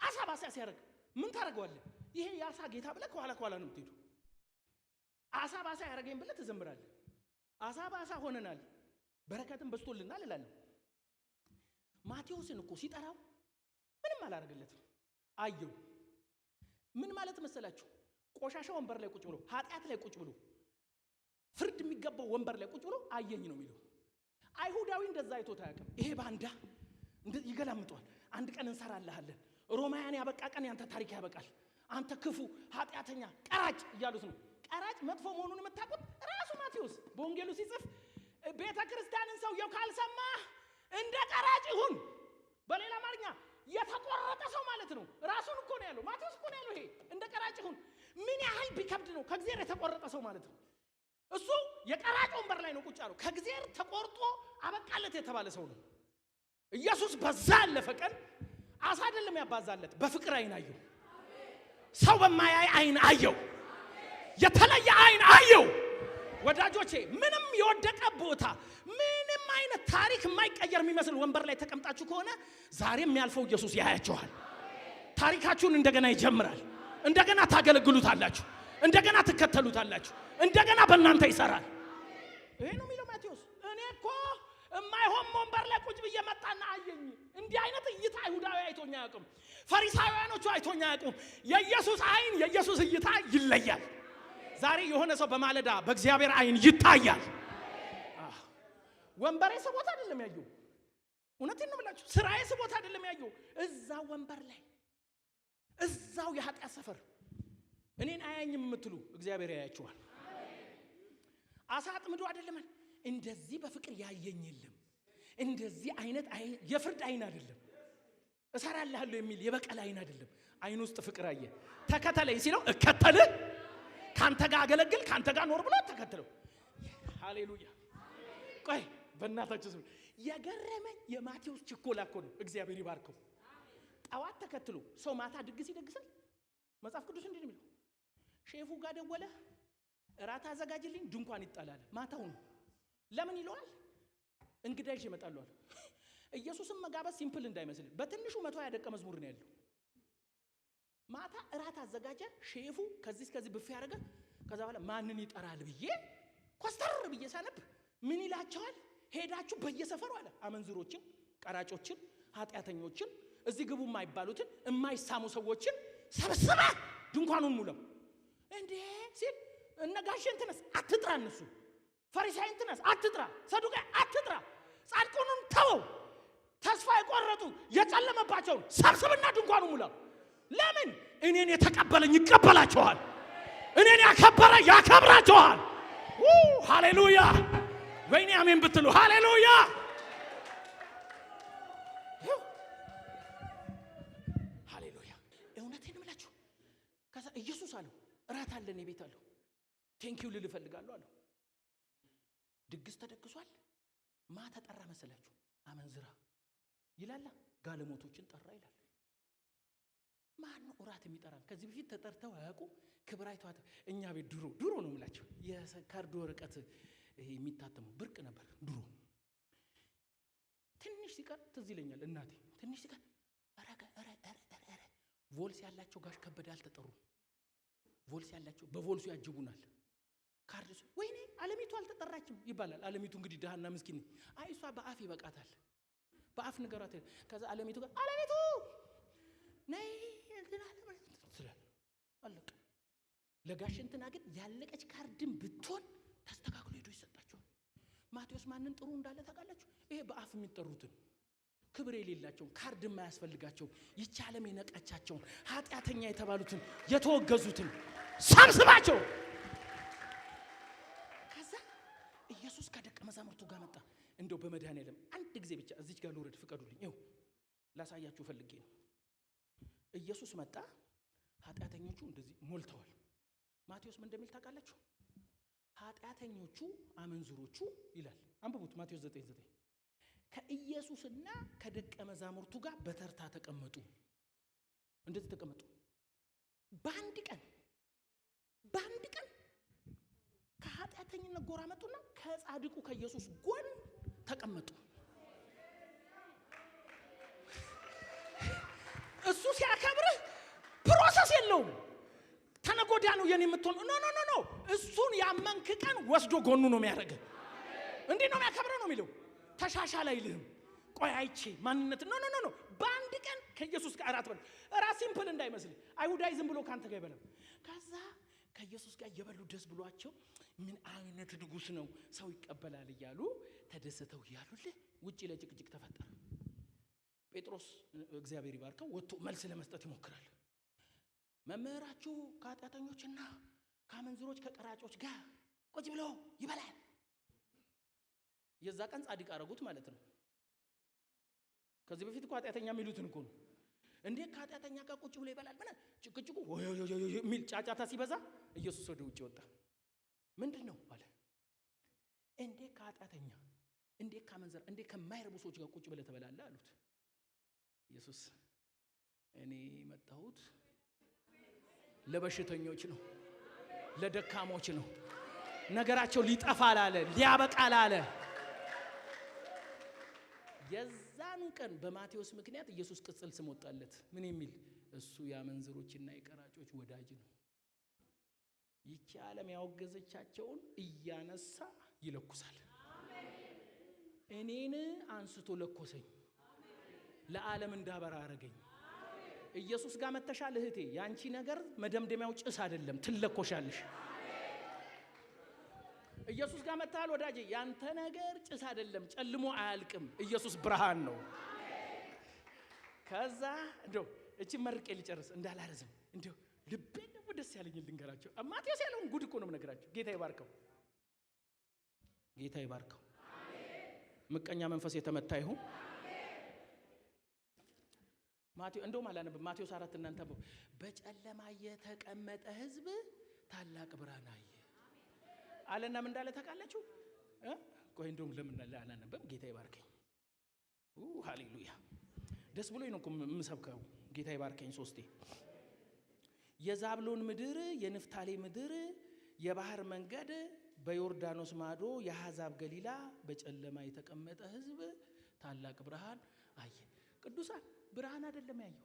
አሳ ባሳ ሲያረግ ምን ታደርገዋለህ? ይሄ የአሳ ጌታ ብለህ ከኋላ ከኋላ ነው የምትሄዱ። አሳ ባሳ ያደረገኝ ብለህ ትዘምራለህ። አሳ ባሳ ሆነናል፣ በረከትም በዝቶልናል እላለሁ። ማቴዎስን እኮ ሲጠራው ምንም አላደረገለትም። አየው። ምን ማለት መሰላችሁ? ቆሻሻ ወንበር ላይ ቁጭ ብሎ፣ ኃጢአት ላይ ቁጭ ብሎ፣ ፍርድ የሚገባው ወንበር ላይ ቁጭ ብሎ አየኝ ነው የሚለው። አይሁዳዊ እንደዛ አይቶት አያውቅም። ይሄ ባንዳ ይገላምጠዋል። አንድ ቀን እንሰራልሃለን፣ ሮማውያን ያበቃ ቀን ያንተ ታሪክ ያበቃል፣ አንተ ክፉ ኃጢአተኛ ቀራጭ እያሉት ነው። ቀራጭ መጥፎ መሆኑን የምታውቁት ራሱ ማቴዎስ በወንጌሉ ሲጽፍ ቤተ ክርስቲያንን ሰውየው ካልሰማ እንደ ቀራጭ ይሁን። በሌላ አማርኛ የተቆረጠ ሰው ማለት ነው። ራሱን እኮ ነው ያለው፣ ማቴዎስ እኮ ነው ያለው። ይሄ እንደ ቀራጭ ይሁን ምን ያህል ቢከብድ ነው ከእግዚአብሔር የተቆረጠ ሰው ማለት ነው። እሱ የቀራጭ ወንበር ላይ ነው ቁጭ ያለው። ከእግዚአብሔር ተቆርጦ አበቃለት የተባለ ሰው ነው። ኢየሱስ በዛ ያለፈ ቀን አሳ አይደለም ያባዛለት፣ በፍቅር አይን አየው። ሰው በማያይ አይን አየው። የተለየ አይን አየው። ወዳጆቼ ምንም የወደቀ ቦታ ምንም አይነት ታሪክ የማይቀየር የሚመስል ወንበር ላይ ተቀምጣችሁ ከሆነ ዛሬ የሚያልፈው ኢየሱስ ያያችኋል። ታሪካችሁን እንደገና ይጀምራል። እንደገና ታገለግሉታላችሁ። እንደገና ትከተሉታላችሁ። እንደገና በእናንተ ይሰራል። ይሄ ነው የሚለው ማቴዎስ። እኔ እኮ የማይሆን ወንበር ላይ ቁጭ ብዬ መጣና አየኝ። እንዲህ አይነት እይታ አይሁዳዊ አይቶኝ አያውቅም። ፈሪሳውያኖቹ አይቶኝ አያውቁም። የኢየሱስ አይን የኢየሱስ እይታ ይለያል። ዛሬ የሆነ ሰው በማለዳ በእግዚአብሔር አይን ይታያል። ወንበሬ ስቦት አይደለም ያየው። እውነቴን ነው የምላችሁ። ስራዬ ስቦት አይደለም ያየው። እዛው ወንበር ላይ እዛው የኃጢአት ሰፈር እኔን አያኝም የምትሉ እግዚአብሔር ያያችኋል። አሳ አጥምዶ አይደለም እንደዚህ በፍቅር ያየኝ የለም። እንደዚህ አይነት የፍርድ አይን አይደለም። እሰራልሃለሁ የሚል የበቀል አይን አይደለም። አይን ውስጥ ፍቅር አየ። ተከተለኝ ሲለው እከተልህ፣ ካንተ ጋር አገለግል፣ ካንተ ጋር ኖር ብሎ ተከተለው። ሃሌሉያ። ቆይ በእናታችሁ ስም የገረመኝ የማቴዎስ ችኮላ እኮ ነው። እግዚአብሔር ይባርከው። ጠዋት ተከትሎ ሰው ማታ ድግስ ይደግሳል። መጽሐፍ ቅዱስ እንዲህ ነው የሚለው። ሼፉ ጋር ደወለ፣ እራት አዘጋጅልኝ፣ ድንኳን ይጣላል። ማታው ነው። ለምን ይለዋል? እንግዳ ይዤ እመጣለሁ አለ። ኢየሱስን መጋበዝ simple እንዳይመስል በትንሹ 120 ደቀ መዝሙር ነው ያለው። ማታ እራት አዘጋጀ ሼፉ፣ ከዚህ እስከዚህ ብፌ ያደረገ። ከዛ በኋላ ማንን ይጠራል ብዬ ኮስተር ብዬ ሳነብ ምን ይላቸዋል? ሄዳችሁ በየሰፈሩ አለ አመንዝሮችን፣ ቀራጮችን፣ ኃጢአተኞችን፣ እዚህ ግቡ የማይባሉትን የማይሳሙ ሰዎችን ሰብስበ ድንኳኑን ሙለው። እንዴ ሲል እነ ጋሼ እንትነስ አትጥራ፣ እነሱ ፈሪሳይ እንትነስ አትጥራ፣ ሰዱቃይ አትጥራ፣ ጻድቁኑን ተወው፣ ተስፋ የቆረጡ የጨለመባቸውን ሰብስብና ድንኳኑ ሙላው። ለምን? እኔን የተቀበለኝ ይቀበላቸዋል፣ እኔን ያከበረ ያከብራቸዋል። ሃሌሉያ! ወይኔ አሜን ብትሉ ሃሌሉያ! ሃሌሉያ! እውነቴን እምላችሁ ከዛ ኢየሱስ አለው እራት አለን ቤት አለው፣ thank you ልል እፈልጋለሁ አለው። ድግስ ተደግሷል። ማ ተጠራ መሰላችሁ? አመንዝራ ይላላ ጋለሞቶችን ጠራ ይላል። ማን ነው እራት የሚጠራን? ከዚህ በፊት ተጠርተው አያውቁም። ክብር አይተዋት እኛ ቤት ድሮ ድሮ ነው የምላቸው የካርድ ወረቀት የሚታተመው ብርቅ ነበር ድሮ። ትንሽ ሲቀር ትዝ ይለኛል እናቴ ትንሽ ሲቀር ኧረ ኧረ ኧረ ኧረ ቮልስ ያላቸው ጋሽ ከበደ አልተጠሩም። ቮልስ ያላቸው በቮልሱ ያጅቡናል። ካርድ ወይኔ አለሚቱ አልተጠራችም ይባላል። አለሚቱ እንግዲህ ድሃና ምስኪን፣ አይ እሷ በአፍ ይበቃታል፣ በአፍ ንገሯት። ከዛ አለሚቱ ጋር አለሚቱ ነይ እንትና ትላለች። አለቀ። ለጋሽ እንትና ግን ያለቀች ካርድን ብትሆን ተስተካክሎ ሄዶ ይሰጣቸዋል። ማቴዎስ ማንን ጥሩ እንዳለ ታውቃላችሁ? ይሄ በአፍ የሚጠሩትን ክብር የሌላቸውን ካርድ የማያስፈልጋቸውን ይቺ ዓለም የነቀቻቸውን ኃጢአተኛ የተባሉትን የተወገዙትን ሰብስባቸው። ከዛ ኢየሱስ ከደቀ መዛሙርቱ ጋር መጣ። እንደው በመድኃኔዓለም አንድ ጊዜ ብቻ እዚች ጋር ልውረድ ፍቀዱልኝ። ይኸው ላሳያችሁ ፈልጌ ነው። ኢየሱስ መጣ። ኃጢአተኞቹ እንደዚህ ሞልተዋል። ማቴዎስ ምን እንደሚል ታውቃላችሁ? ኃጢአተኞቹ አመንዝሮቹ ይላል። አንብቡት ማቴዎስ 9:9 ከኢየሱስና ከደቀ መዛሙርቱ ጋር በተርታ ተቀመጡ። እንደዚህ ተቀመጡ። በአንድ ቀን በአንድ ቀን ከኃጢአተኝነት ጎራ መጡና ከጻድቁ ከኢየሱስ ጎን ተቀመጡ። እሱ ሲያከብርህ process የለውም። ተነጎዳ ነው የኔ የምትሆን no no no no። እሱን ያመንክ ቀን ወስዶ ጎኑ ነው የሚያደርግህ። እንዲህ ነው የሚያከብረህ ነው የሚለው። ተሻሻል አይልህም። ቆይ አይቼ ማንነት no no no no። በአንድ ቀን ከኢየሱስ ጋር እራት በሉ። እራት simple እንዳይመስልህ። አይሁዳዊ ዝም ብሎ ካንተ ጋር አይበላም። ከዛ ከኢየሱስ ጋር እየበሉ ደስ ብሏቸው ምን አይነት ንጉስ ነው ሰው ይቀበላል እያሉ ተደስተው እያሉልህ ውጪ ለጭቅጭቅ ተፈጠረ። ጴጥሮስ እግዚአብሔር ይባርከው ወጥቶ መልስ ለመስጠት ይሞክራል። መምህራችሁ ከኃጢአተኞችና ከአመንዝሮች ከቀራጮች ጋር ቁጭ ብሎ ይበላል። የዛ ቀን ጻድቅ አረጉት ማለት ነው። ከዚህ በፊት እኮ ኃጢአተኛ የሚሉትን እኮ ነው። እንዴት ከኃጢአተኛ ጋር ቁጭ ብሎ ይበላል? ምን ጭቅጭቁ የሚል ጫጫታ ሲበዛ ኢየሱስ ወደ ውጭ ወጣ። ምንድን ነው አለ። እንዴት ከኃጢአተኛ እንዴት ከአመንዝራ እንዴት ከማይረቡ ሰዎች ጋር ቁጭ ብለህ ትበላለህ አሉት። ኢየሱስ እኔ የመጣሁት ለበሽተኞች ነው፣ ለደካሞች ነው። ነገራቸው ሊጠፋ ላለ ሊያበቃ ላለ። የዛኑ ቀን በማቴዎስ ምክንያት ኢየሱስ ቅጽል ስም ወጣለት። ምን የሚል? እሱ የአመንዝሮችና የቀራጮች ወዳጅ ነው። ይቺ ዓለም ያወገዘቻቸውን እያነሳ ይለኩሳል። እኔን አንስቶ ለኮሰኝ፣ ለዓለም እንዳበራ አረገኝ። ኢየሱስ ጋር መተሻል እህቴ፣ ያንቺ ነገር መደምደሚያው ጭስ አይደለም፣ ትለኮሻለሽ። ኢየሱስ ጋር መተሃል ወዳጄ፣ ያንተ ነገር ጭስ አይደለም፣ ጨልሞ አያልቅም። ኢየሱስ ብርሃን ነው። ከዛ እንደው እቺ መርቄ ልጨርስ እንዳላረዝም፣ እንደው ልቤ ደግሞ ደስ ያለኝ ልንገራቸው። ማቴዎስ ያለውን ጉድ እኮ ነው የምነግራቸው። ጌታ ይባርከው፣ ጌታ ይባርከው። ምቀኛ መንፈስ የተመታ ይሁን። ማቴዎስ እንደውም አላነብም። ማቴዎስ 4 እናንተ በጨለማ የተቀመጠ ሕዝብ ታላቅ ብርሃን አየ አለና ምን እንዳለ ታውቃላችሁ? ቆይ እንደውም ለምን አላነብም? ጌታ ይባርከኝ። ሃሌሉያ! ደስ ብሎኝ ነው እኮ የምሰብከው። ጌታ ይባርከኝ። ሶስቴ የዛብሎን ምድር የንፍታሌ ምድር የባህር መንገድ በዮርዳኖስ ማዶ የአሕዛብ ገሊላ በጨለማ የተቀመጠ ሕዝብ ታላቅ ብርሃን አየ። ቅዱሳን ብርሃን አይደለም ያየው፣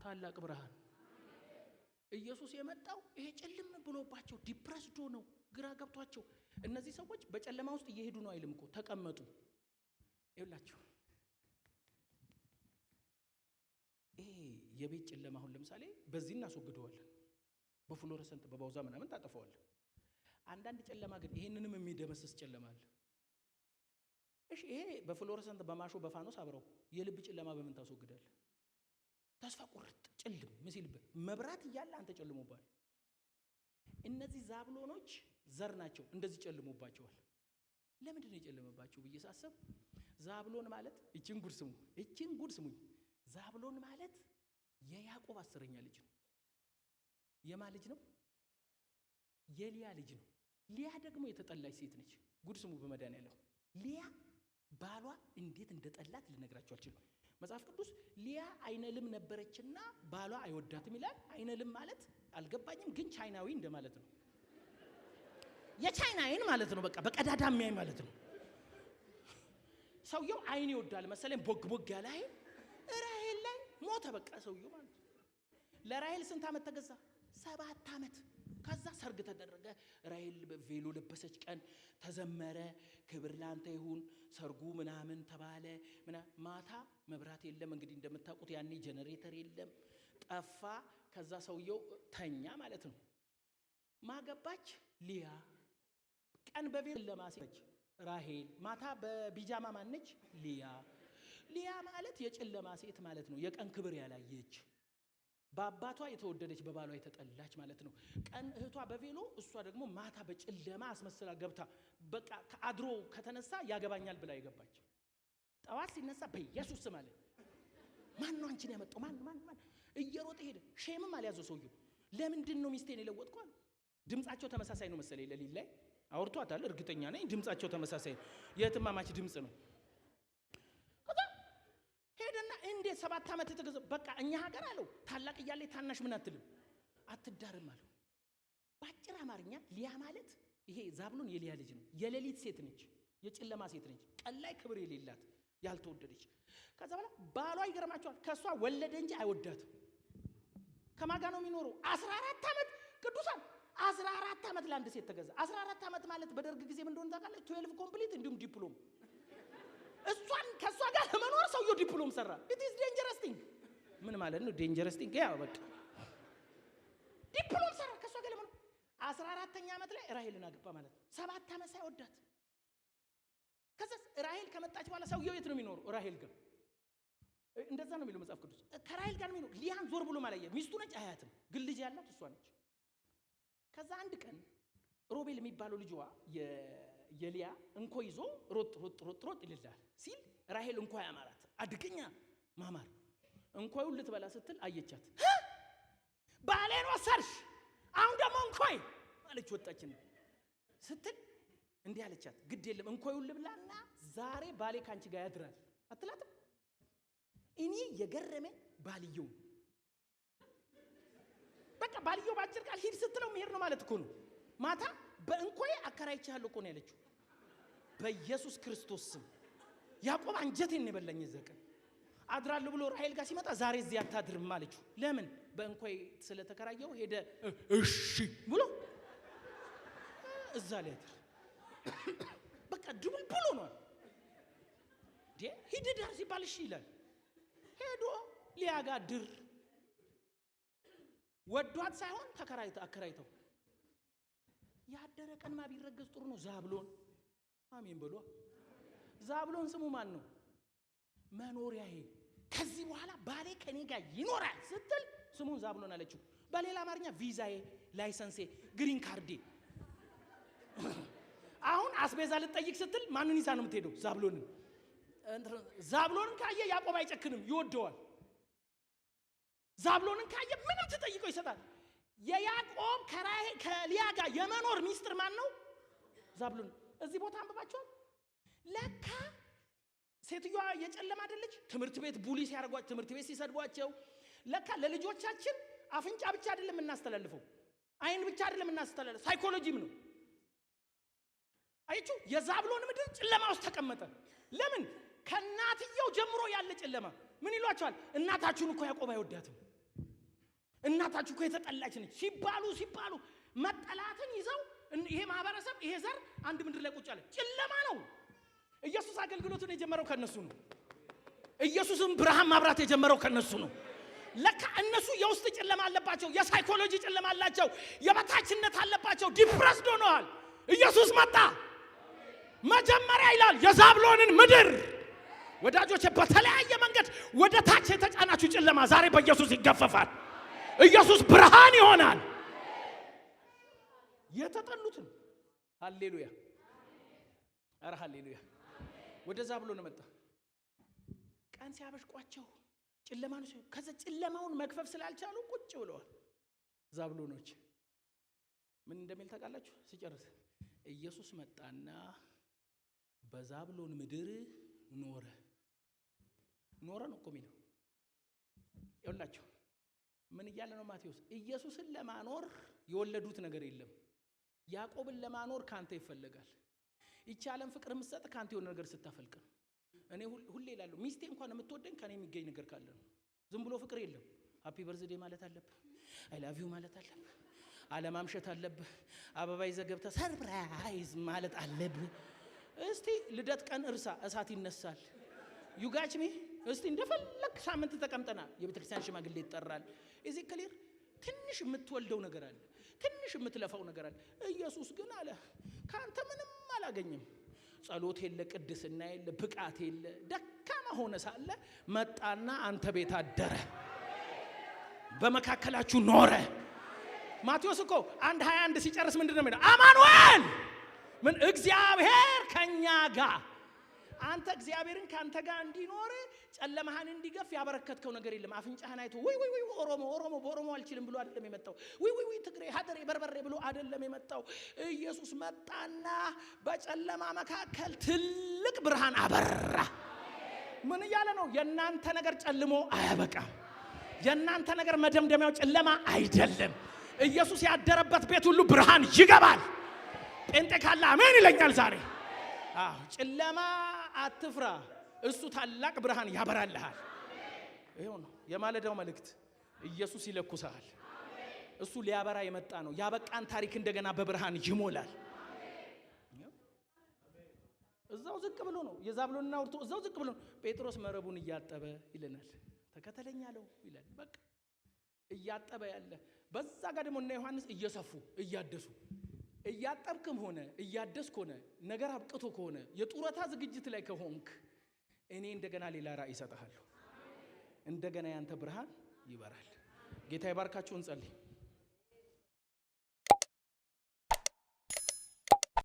ታላቅ ብርሃን። ኢየሱስ የመጣው ይሄ ጭልም ብሎባቸው depressed ነው፣ ግራ ገብቷቸው እነዚህ ሰዎች በጨለማ ውስጥ እየሄዱ ነው አይልም እኮ ተቀመጡ። ይኸውላችሁ ይሄ የቤት ጨለማ አሁን ለምሳሌ በዚህ እናስወግደዋለን፣ በ fluorescent በባውዛ ምናምን ታጠፈዋለን። አንዳንድ ጨለማ ግን ይሄንንም የሚደመስስ ጨለማ አለ። እሺ ይሄ በ fluorescent በማሾ በፋኖስ አብረው፣ የልብ ጨለማ በምን ታስወግዳለህ? ተስፋ ቁርጥ ጭልም ሲልብህ መብራት እያለ አንተ ጨልሞብሃል። እነዚህ ዛብሎኖች ዘር ናቸው፣ እንደዚህ ጨልሞባቸዋል። ለምንድን ነው የጨለመባቸው ብዬ ሳስብ ዛብሎን ማለት እቺን ጉድ ስሙ፣ እቺን ጉድ ስሙኝ። ዛብሎን ማለት የያዕቆብ 10ኛ ልጅ ነው። የማ ልጅ ነው? የሊያ ልጅ ነው። ሊያ ደግሞ የተጠላች ሴት ነች። ጉድ ስሙ በመድኃኒዓለም። ሊያ ባሏ እንዴት እንደጠላት ልነግራችሁ አልችልም። መጽሐፍ ቅዱስ ሊያ አይነ ልም ነበረችና ባሏ አይወዳትም ይላል። አይነ ልም ማለት አልገባኝም፣ ግን ቻይናዊ እንደማለት ነው። የቻይና አይን ማለት ነው። በቃ በቀዳዳ የሚያይ ማለት ነው። ሰውየው አይን ይወዳል መሰለኝ፣ ቦግ ቦግ ያለ አይን ራሔል ላይ ሞተ። በቃ ሰውየው ማለት ነው። ለራሔል ስንት ዓመት ተገዛ? 7 ዓመት። ከዛ ሰርግ ተደረገ። ራሔል ቬሎ ለበሰች። ቀን ተዘመረ፣ ክብር ላንተ ይሁን፣ ሰርጉ ምናምን ተባለ። ማታ መብራት የለም እንግዲህ እንደምታውቁት ያኔ ጀነሬተር የለም፣ ጠፋ። ከዛ ሰውየው ተኛ ማለት ነው። ማገባች ሊያ። ቀን በቬሎ ለማሴች ራሔል፣ ማታ በቢጃማ ማነች? ሊያ። ሊያ ማለት የጨለማ ሴት ማለት ነው። የቀን ክብር ያላየች፣ በአባቷ የተወደደች በባሏ የተጠላች ማለት ነው። ቀን እህቷ በቬሎ እሷ ደግሞ ማታ በጨለማ አስመስላ ገብታ በቃ አድሮ ከተነሳ ያገባኛል ብላ የገባች። ጠዋት ሲነሳ በኢየሱስ ስም አለ። ማን ነው አንቺን ያመጣው? ማን ማን ማን? እየሮጠ ሄደ። shame ም አልያዘው ሰውየው። ለምንድን ነው ሚስቴን የለወጥከው አለ። ድምጻቸው ተመሳሳይ ነው መሰለኝ። ሌሊት ላይ አውርቷታል፣ እርግጠኛ ነኝ። ድምጻቸው ተመሳሳይ ነው። የእህትማማች ድምጽ ነው። ከዛ ሄደና እንዴት 7 ዓመት የተገዘ በቃ እኛ ሀገር አለው ታላቅ እያለ ታናሽ ምን አትልም አትዳርም አለው። በአጭር አማርኛ ሊያ ማለት ይሄ ዛብሎን የሊያ ልጅ ነው። የሌሊት ሴት ነች፣ የጨለማ ሴት ነች። ቀን ላይ ክብር የሌላት ያልተወደደች። ከዛ በኋላ ባሏ ይገርማቸዋል፣ ከሷ ወለደ እንጂ አይወዳትም። ከማጋ ነው የሚኖረው 14 ዓመት። ቅዱሳን 14 ዓመት ለአንድ ሴት ተገዛ። 14 ዓመት ማለት በደርግ ጊዜ ምን እንደሆነ ታውቃለህ? 12 complete እንዲሁም ዲፕሎም። እሷን ከሷ ጋር ለመኖር ሰውየው ዲፕሎም ሰራ። It is dangerous thing። ምን ማለት ነው dangerous thing? ያው በቃ ዲፕሎም ሰራ ከሷ ጋር ለመኖር። 14ኛ ዓመት ላይ ራሔልን አገባ ማለት ነው። 7 ዓመት ሳይወዳት። ከዛስ ራሔል ከመጣች በኋላ ሰውየው የት ነው የሚኖረው? ራሔል ጋር። እንደዛ ነው የሚለው መጽሐፍ ቅዱስ። ከራሔል ጋር ነው የሚኖረው። ሊያን ዞር ብሎ ማላየ ሚስቱ ነች አያትም፣ ግን ልጅ ያላት እሷ ነች። ከዛ አንድ ቀን ሮቤል የሚባለው ልጇ የሊያ እንኮይ ይዞ ሮጥ ሮጥ ሮጥ ሮጥ ይልላል ሲል ራሔል እንኮይ አማራት፣ አድገኛ ማማር። እንኮዩን ልትበላ ስትል አየቻት። ባሌን ወሰድሽ አሁን ደግሞ እንኮይ አለች። ወጣችን ስትል እንዲህ አለቻት፣ ግድ የለም እንኮዩን ልብላና ዛሬ ባሌ ካንቺ ጋር ያድራል አትላትም? እኔ የገረመኝ ባልየው በቃ ባልየው ባጭር ቃል ሂድ ስትለው መሄድ ነው ማለት እኮ ነው። ማታ በእንኮይ አከራይቻለሁ እኮ ነው ያለችው። በኢየሱስ ክርስቶስ ስም ያዕቆብ አንጀቴን ነው የበላኝ። እዛ ቀን አድራለሁ ብሎ ራሔል ጋር ሲመጣ ዛሬ እዚህ አታድርም አለችው። ለምን? በእንኮይ ስለተከራየው ሄደ። እሺ ብሎ እዛ ላይ አድር። በቃ ድቡልቡል ሆኗል። ሂድ ዳር ሲባል እሺ ይላል። ሄዶ ሊያ ጋር ድር ወዷት ሳይሆን ተከራይተው አከራይተው ያደረ ቀን ማ ቢረገዝ ጥሩ ነው። ዛብሎን አሜን በሏ። ዛብሎን ስሙ ማን ነው? መኖሪያዬ። ከዚህ በኋላ ባሌ ከኔ ጋር ይኖራል ስትል ስሙን ዛብሎን አለችው። በሌላ አማርኛ ቪዛዬ፣ license ኤ፣ green card ኤ። አሁን አስቤዛ ልጠይቅ ስትል ማንን ይዛ ነው የምትሄደው? ዛብሎንን። ዛብሎንን ካየ ያዕቆብ አይጨክንም፣ ይወደዋል። ዛብሎንን ካየ ምንም ትጠይቀው ይሰጣል። የያዕቆብ ከሊያ ጋር የመኖር ሚስጥር ማን ነው? ዛብሎን። እዚህ ቦታ አንብባችኋል። ለካ ሴትዮዋ የጨለማ አይደለች። ትምህርት ቤት bully ሲያደርጓቸው፣ ትምህርት ቤት ሲሰድቧቸው፣ ለካ ለልጆቻችን አፍንጫ ብቻ አይደለም የምናስተላልፈው፣ አይን ብቻ አይደለም የምናስተላልፈው፣ ሳይኮሎጂም ነው። አያችሁ፣ የዛብሎን ምድር ጨለማ ውስጥ ተቀመጠ። ለምን? ከእናትየው ጀምሮ ያለ ጨለማ። ምን ይሏቸዋል? እናታችሁን እኮ ያዕቆብ አይወዳትም፣ እናታችሁ እኮ የተጠላች ነች ሲባሉ ሲባሉ መጠላትን ይዘው ይሄ ማህበረሰብ፣ ይሄ ዘር አንድ ምድር ላይ ቁጭ አለ። ጨለማ ነው። ኢየሱስ አገልግሎቱን የጀመረው ከነሱ ነው። ኢየሱስም ብርሃን ማብራት የጀመረው ከነሱ ነው። ለካ እነሱ የውስጥ ጨለማ አለባቸው፣ የ psychology ጨለማ አላቸው፣ የበታችነት አለባቸው፣ depressed ሆነዋል። ኢየሱስ መጣ። መጀመሪያ ይላል የዛብሎንን ምድር። ወዳጆች፣ በተለያየ መንገድ ወደ ታች የተጫናችሁ ጨለማ ዛሬ በኢየሱስ ይገፈፋል። ኢየሱስ ብርሃን ይሆናል። የተጠሉትን፣ ሃሌሉያ፣ ኧረ ሃሌሉያ። ወደ ዛብሎን መጣ። ቀን ሲያበሽቋቸው ጨለማ ነው። ከዛ ጨለማውን መግፈፍ ስላልቻሉ ቁጭ ብለዋል። ዛብሎኖች ምን እንደሚል ታውቃላችሁ? ሲጨርስ ኢየሱስ መጣና በዛብሎን ምድር ኖረ። ኖረ ነው እኮ የሚለው። ይኸውላችሁ ምን እያለ ነው ማቴዎስ? ኢየሱስን ለማኖር የወለዱት ነገር የለም። ያዕቆብን ለማኖር ካንተ ይፈለጋል። ይቺ ዓለም ፍቅር የምትሰጥ ካንተ የሆነ ነገር ስታፈልቅ ነው። እኔ ሁሌ እላለሁ፣ ሚስቴ እንኳን የምትወደኝ ከኔ የሚገኝ ነገር ካለ ነው። ዝም ብሎ ፍቅር የለም። Happy birthday ማለት አለብህ። I love you ማለት አለብህ። አለማምሸት አለብህ። አበባ ይዘህ ገብተህ surprise ማለት አለብህ። እስቲ ልደት ቀን እርሳ፣ እሳት ይነሳል። You got me? እስቲ እንደፈለግ ሳምንት ተቀምጠና የቤተ ክርስቲያን ሽማግሌ ይጠራል። Is it clear? ትንሽ የምትወልደው ነገር አለ፣ ትንሽ የምትለፋው ነገር አለ። ኢየሱስ ግን አለ ከአንተ ምንም አላገኝም። ጸሎት የለ፣ ቅድስና የለ፣ ብቃት የለ፣ ደካማ ሆነ ሳለ መጣና አንተ ቤት አደረ፣ በመካከላችሁ ኖረ። ማቴዎስ እኮ 1:21 ሲጨርስ ምንድን ነው የሚለው? አማኑኤል ምን እግዚአብሔር ከኛ ጋር። አንተ እግዚአብሔርን ከአንተ ጋር እንዲኖር፣ ጨለማህን እንዲገፍ ያበረከትከው ነገር የለም። አፍንጫህን አይቶ ወይ ወይ ወይ ኦሮሞ ኦሮሞ በኦሮሞ አልችልም ብሎ አይደለም የመጣው። ወይ ወይ ወይ ትግሬ፣ ሀደሬ፣ በርበሬ ብሎ አይደለም የመጣው። ኢየሱስ መጣና በጨለማ መካከል ትልቅ ብርሃን አበራ። ምን እያለ ነው? የእናንተ ነገር ጨልሞ አያበቃም። የእናንተ ነገር መደምደሚያው ጨለማ አይደለም። ኢየሱስ ያደረበት ቤት ሁሉ ብርሃን ይገባል። ጴንጤ ካለ አሜን ይለኛል ዛሬ። አዎ፣ ጨለማ አትፍራ፣ እሱ ታላቅ ብርሃን ያበራልሃል። ይኸው ነው የማለዳው መልእክት። ኢየሱስ ይለኩስሃል። እሱ ሊያበራ የመጣ ነው። ያበቃን ታሪክ እንደገና በብርሃን ይሞላል። እዛው ዝቅ ብሎ ነው የዛብሎንና ወርቶ እዛው ዝቅ ብሎ ነው። ጴጥሮስ መረቡን እያጠበ ይለናል። ተከተለኝ አለው ይላል። በቃ እያጠበ ያለ፣ በዛ ጋር ደግሞ እነ ዮሐንስ እየሰፉ እያደሱ። እያጠብክም ሆነ እያደስክ ሆነ ነገር አብቅቶ ከሆነ፣ የጡረታ ዝግጅት ላይ ከሆንክ፣ እኔ እንደገና ሌላ ራእይ እሰጥሃለሁ። እንደገና ያንተ ብርሃን ይበራል። ጌታ ይባርካችሁ። እንጸልይ።